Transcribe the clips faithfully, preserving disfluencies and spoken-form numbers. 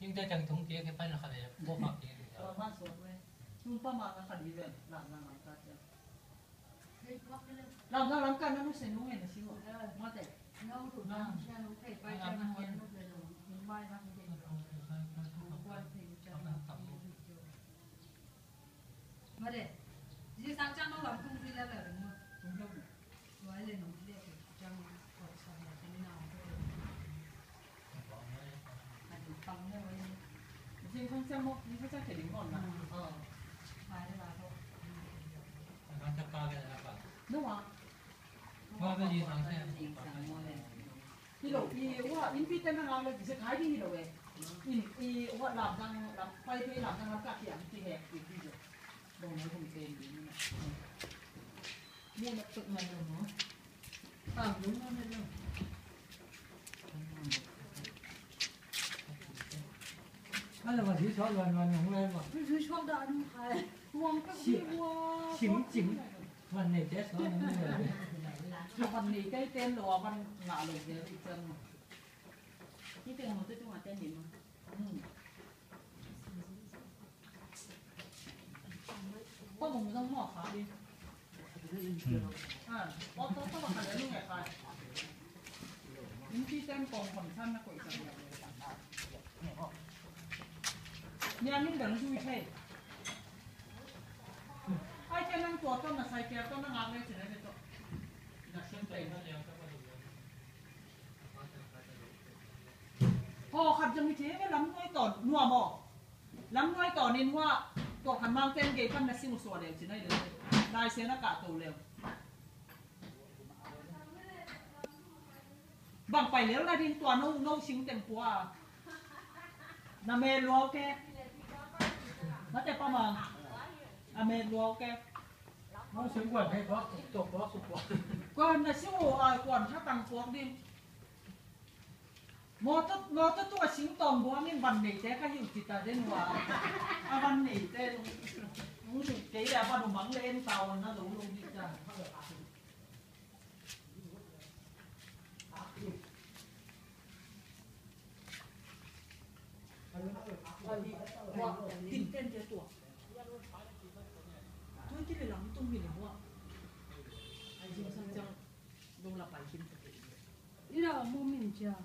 Tingte teng tung kik, kei pai na kha ve, bo kha kik. Tua man suak ve. Tung pa ma na kha di ve, lam na lam ka cia. Lam na lam ka na nu se nu nge na si wa. Mate. Nau tu na, sia nu kei pai cia na nge nu ve lo. Mai na nge lo. Kuan te cia na. Mare, zingsang ciang nong lam tung zui lel lel ding maw? Tung lo. Tua leh nong leh ciang nong kuat sa leh ciang nong kuat. A ding pang leh wai. Zingsang ciang maw, zingsang ciang kei ding maw na. Aa. Pai leh la tawh. Nong a. Tua ka zingsang ciang. Hi lo, i wa, innpi ten na ngak le, kisia khai ding hi lo e. In, i wa, lamdang, lam, pai te lamdang lam ka kiang ti he, i ti zo. Dong na hum ten ding na. Mu na tuk na lo mo. Pam dong na lo. Ala wa si so lo lo nong le wa. Si so da nong khai. Wang ka si wa. Chim, chim. Van nei te so nong le. Van nei te ten lo, van nga lo te i chan. Ni te mo te tu ma te ni ma. Kua mong zong mawk kha ding. Ah, kua tawh tawh kha le lung e kha. Innpi ten kong kong chan na koih chan. Nia min dang zui thei. Ai, cia nang tua tawh na sai cia tawh na ngak le cin ai le tawh. Na siam tawh. Haw khat zong hi thei ve, lam nuai tawn nuam aw. Lam nuai tawn in hua, tua khan mang ten gei pan na sing uh suah leu cin ai leu. Lai sia na kah to leu. Bang pai leu na ding tua no, no sing teng pua. Na me luau ke. Mate pa mang. A me luau ke. No sing kuan hei pua, tuk pua, tuk pua. Kuan na sing uh, a kuan tha tang puak ding. Mawtaw, mawtaw tung a sing tawng buang in van neite ka hi uh ci ta den uh a. A van neite nung, nung sing kei le a van uh mang le en tau na lo lo ding ta. Tin ten te tua. Tua ti le lam tung hi le hua. Ai zingsang ciang. Dong la pai kim ta kei. Ina mu min cia.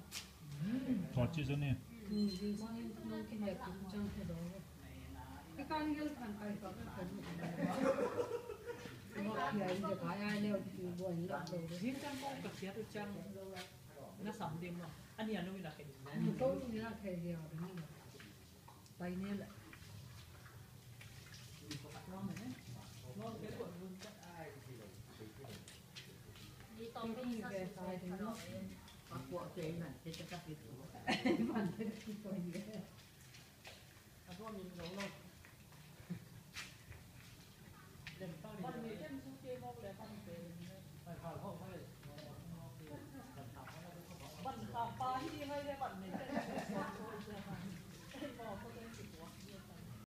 Tua ci zong ni. Zingsang in nong kihek kim ciang khe dong. Ka kang gel khan kai ka ka kan. Mo kia in de kai ai leo ti bo in la do. Zingsang kong ka sia tu ciang. Na sam ding maw. A nia nong ina khe ding. Kong ina khe ding. Pai ne la.